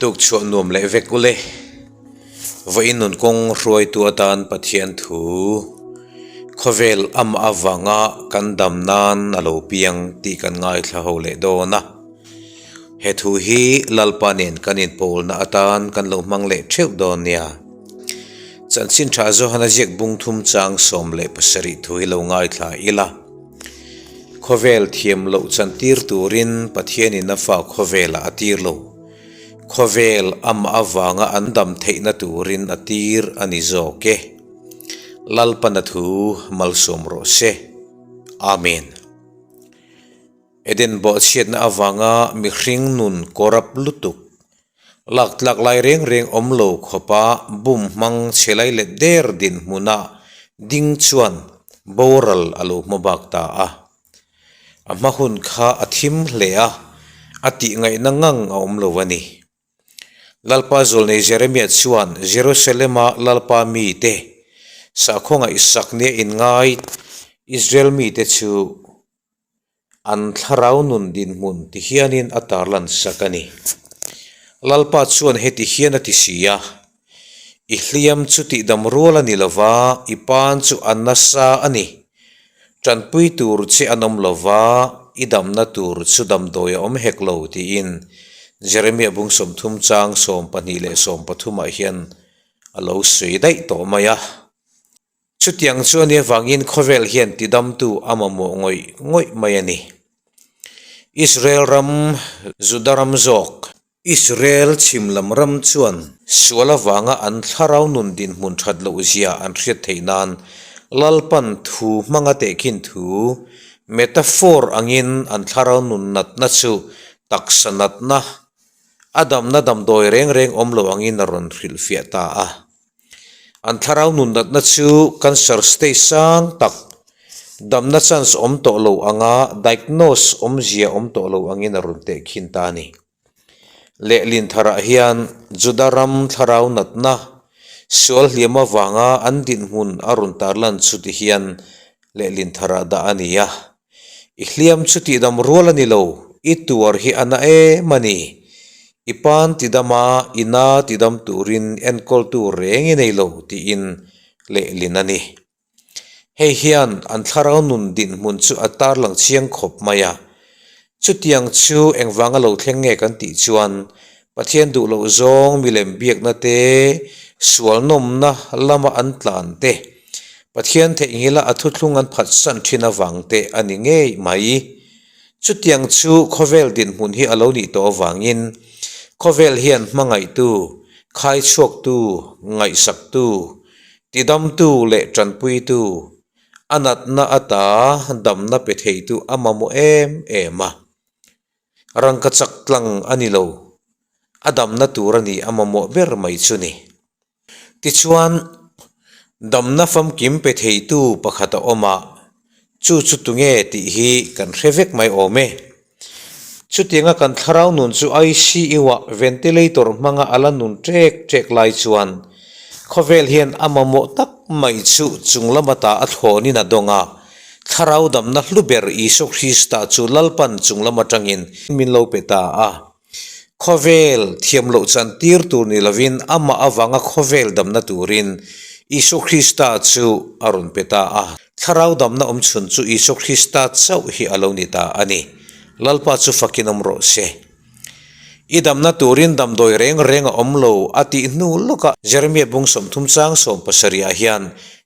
Tuk chhuah nuam leh vek ule. Vawiin nun kawng hruaitu atan Pathian thu khawvel am avanga kan dam nan a lo piang tih kan ngaithla ho leh dawn a. He thu hi Lalpa nen kan inpawlna atan kan lo hmang leh theuh dawn nia. Chanchin tha Johana ziak bung thum chang 17 thu hi lo ngaithla ila. Khawvel thiam loh chantir turin Pathianin a fa khawvelah a tir lo. Khawvel amah avanga an dam theihna turin a tir a ni zawk e. Lalpana thu malsawm rawh se. Amen. Eden bawhchhiatna avanga mihring nun corrupt lutuk, lak tlak lai reng reng awm lo khawpa bum hmang chhe lai let der dinhmuna ding chuan boral a lo hma bak ta a. A hma hun kha a thim hle a, a tih ngaihna ngang a awm lo a ni. Lalpa Zawlnei Jeremia chuan Jerusalema Lalpa mite, sakhaw ngaihsak nia inngai Israel mite chu an thlarau nun dinhmun ti hianin a tarlan sak a ni. Lalpa chuan heti hian a ti si a, I hliam chu tihdam rual a ni lo va, i pan chu a nasa a ni. Tanpui tur che an awm lo va, i damna tur chu damdawi a awm hek lo, tiin Jeremia bung 30 chang 12 leh 13 ah hian a lo sawi daih tawh mai a. Chutiang chu a nih avangin khawvel hian tidamtu a mamawh ngawih ngawih mai a ni. Israel ram, Juda ram zawk, Israel chhim lam ram chuan sual avanga an thlarau nun dinhmun that loh zia an hriat theih nan Lalpan thu hmanga tehkhin thu, metaphor, angin an thlarau nun natna chu taksa natna, a damna damdawi reng reng awm lo angin a rawn hrilhfiah ta a. An thlarau nun natna chu cancer stage sang tak, damna chance awm tawh lo anga diagnose awmzia awm tawh lo angin a rawn tehkhin ta a ni. Lehlin tharah hian Juda ram thlarau natna sual hliam avanga an dinhmun a rawn tarlan chu ti hian lehlin tharah dah a ni a. I hliam chu tihdam rual a ni lo, i tuar hi a na em a ni. I pan tidam a, i na tidam turin enkawltu reng i nei lo tiin lehlin a ni. Hei hian an thlarau nun dinhmun chu a tarlang chiang khawp mai a. Chutiang chu engvanga lo thleng nge kan tih chuan Pathian duh loh zawng milem biakna te, sual nawmna lama an tlan te, Pathian theihnghilha a thuthlung an phatsan thin avang te a ni ngei mai. Chutiang chu khawvel dinhmun hi a lo nih tawh avangin khawvel hian hmangaihtu, khaichhuaktu, ngaihsaktu, Tidamtu leh tanpuitu, a natna ata damna pe theitu a mamawh em em a. Rangka chak tlang a ni lo, a damna tur a ni a mamawh ber mai chu ni. Tichuan, damna famkim pe theitu pakhat a awm a, chu chu tunge tih hi kan hre vek mai awm e. Chutianga kan thlarau nun chu ICU-ah ventilator hmanga a la nun ṭek ṭek lai chuan khawvel hian a mamawh tak mai chu chung lama ta a thlawnin a dawng a, thlarau damna hlu ber Isua Krista chu Lalpan chung lam aṭangin min lo pe ta a. Khawvel thiam loh chan tir tur ni lovin amah avanga khawvel damna turin Isua Krista chu a rawn pe ta a. Thlarau damna awm chhun chu Isua Krista chauh hi a lo ni ta a ni. Lalpa chu fakin awm rawh se. I damna turin damdawi reng reng a awm lo a tih hnu lawkah Jeremia bung 30 chang 17 ah hian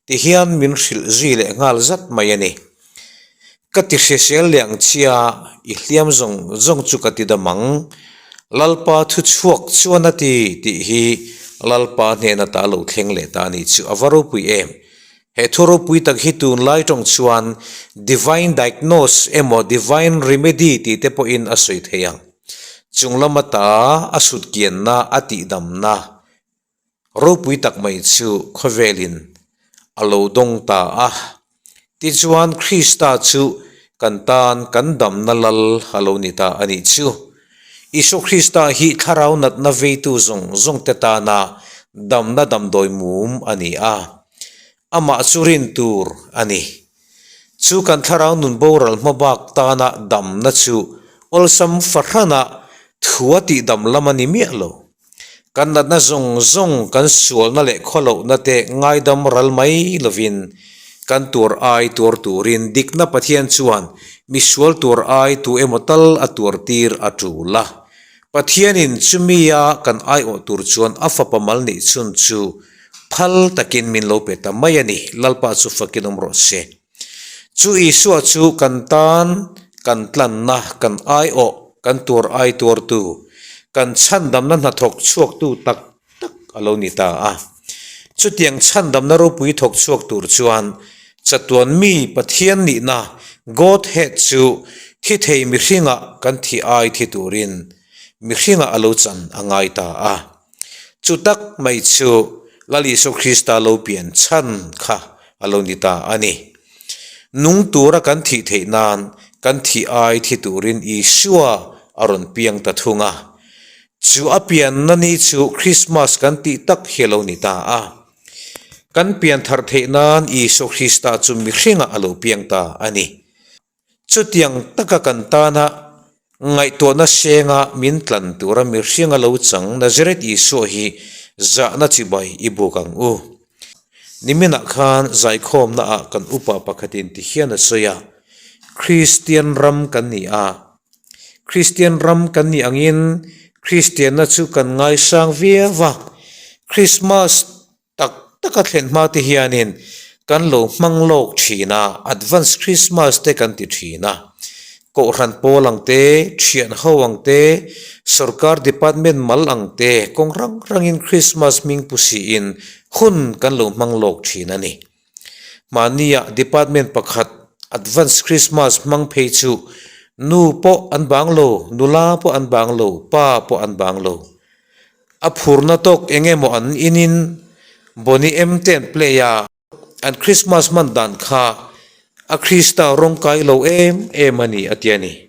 tihian min hrilh zui leh nghal zat mai a ni. Ka ti hrisel liang chia, i hliam zawng zawng chu ka ti dam ang. Lalpa thu chhuak chuan a ti tih hi Lalpa hnena ta lo thleng leh ta a nih chu a va ropui em. He thu ropui tak hi tunlai tawng chuan Divine Diagnose emaw Divine Remedy tih te pawhin a sawi thei ang. Chung lama ta a sut kianna a tihdamna Ropui tak mai chu khawvelin a lo dawng ta a. Tichuan Krista chu kan tan kan damna lal a lo ni ta a nih chu. Isua Krista hi thlarau natna veitu zawng zawng te tana damna damdawi mum a ni a. Amah chu rin tur a ni. Chu kan thlarau nun boral hma bak tana damna chu awlsam fahrana thua tihdam lam a ni miah lo. Kan natna zawng zawng, kan sualna leh khawlohna te ngaidam ral mai lovin kan tuar ai tuar turin dikna Pathian chuan misual tuar ai tu emaw tal a tuar tir a tul a. Pathianin chumia kan aiawh tur chuan a fapa mal nih chhun chu phal takin min lo pe ta mai a ni. Lalpa chu fakin awm rawh se. Chu Isua chu kan tan, kan tlanna, kan aiawh, kan tuar ai tuartu, kan chhandamna hnathawk chhuaktu tak tak a lo ni ta a. Chutiang chhandamna ropui thawk chhuak tur chuan chatuan mi Pathian nihna Godhead chu thi thei mihringah kan thi ai thi turin mihringah a lo chan a ngai ta a. Chu tak mai chu Lal Isua Krista lo pian chhan kha a lo ni ta a ni. Nung tura kan thih theih nan kan thih ai thi turin Isua a rawn piang ta thung a. Chu a pianna ni chu Krismas kan tih tak hi a lo ni ta a. Kan pian thar theih nan Isua Krista chu mihringah a lo piang ta a ni. Chutiang taka kan tana ngaihtuahna senga min tlan tura mihring a lo chang Nazareth Isua hi zahna chibai i buk ang u. Niminah khan zaikhawmna ah kan upa pakhatin ti hian a sawi a, Kristian ram kan ni a, Kristian ram kan nih angin Kristianna chu kan ngaisang viau a, Krismas Tak taka thlen hma te hianin kan lo hmang lawk thin a, advance Christmas te kan ti thin a. Kohhran pawl ang te, thian ho ang te, sorkar department mal ang te kawng rang rangin Christmas hming pu siin hun kan lo hmang lawk thin a ni. Mahnia department pakhat advance Christmas hmang phei chu nu pawh an bang lo, nula pawh an bang lo, pa pawh an bang lo. A phurna tawk eng emaw an inin Boney M te an play a, an Christmas hman dan kha a Krista rawng kai lo em em a ni a ti a ni.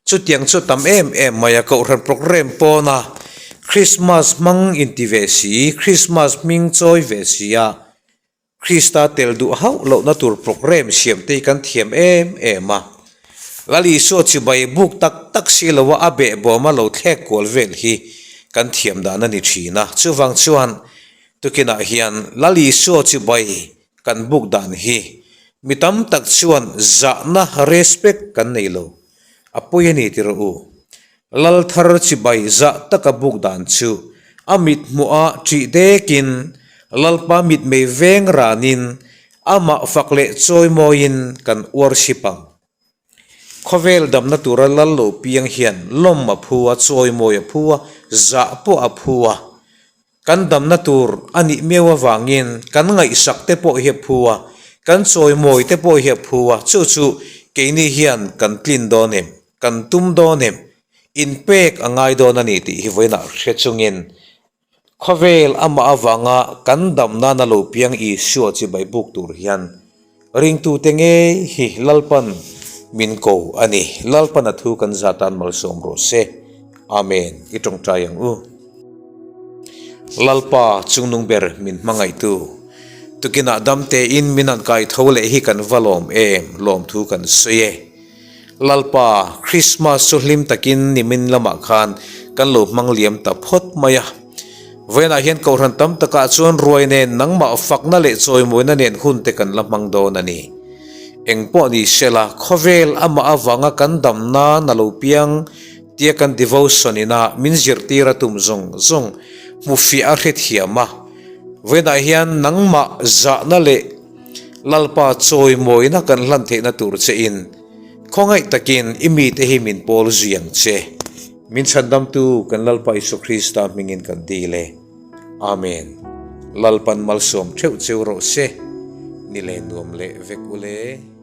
Chutiang chu tam em em mai a, Kohhran programme pawna Christmas hmang inti ve si, Christmas hming chawi ve si a, Krista tel duh hauh lohna tur programme siamte hi kan thiam em em a. Lal Isua chibai buk tak tak si loa a behbawma lo thlek kual vel hi kan thiam dan a ni thin a. Chuvang chuan tukinah hian Lal Isua chibai kan buk dan hi mi tam tak chuan zahna respect kan nei lo. A pawi a ni ti rawh u. Lal thar chibai zah taka buk dan chu a mit hmuh a ṭih dekin Lalpa mitmei veng ranin amah fak leh chawimawiin kan uar sip ang. Khawvel damna tura lal lo piang hian lawm a phu a, chawimawi a phu a, zah pawh a phu a. Kan damna tur a nih miau avangin kan ngaihsak te pawh hi a phu a, kan chawimawi te pawh hi a phu a, chu chu keini hian kan tlin dawn em, kan tum dawn em, inpek a ngai dawn a ni tih hi vawiinah hre chungin khawvel amah avanga kan dam nana lo piang Isua chibai buk tur hian ringtute ngei hi Lalpan min ko a ni. Lalpan a thu kan zat tan malsawm rawh se. Amen. I tawngtai ang u. Lalpa chungnung ber min hmangaihtu, tukinah dam tein min han kai tho leh hi kan va lawm em, lawmthu kan sawi e. Lalpa, Krismas chu hlim takin nimin lamah khan kan lo hmang liam ta phawt mai a. Vawiinah hian kohhran tam takah chuan ruai nen nangmah fakna leh chawimawina nen hun te kan la hmang dawn a ni. Engpawh ni sela, khawvel amah avanga kan dam nan a lo piang Tia kan devotion ina min zirtir a tum zawng zawng hmu fiah a hrethiam a. Vawiinah hian nangmah zahna leh Lalpa chawimawina kan hlan theihna tur che in khawngaih takin i mite hi min pawl zui ang che. Min chhandamtu kan Lalpa Isua Krista hmingin kan dil e. Amen. Lalpan malsawm theuh cheu rawh se. Ni leh nuam leh vek ule.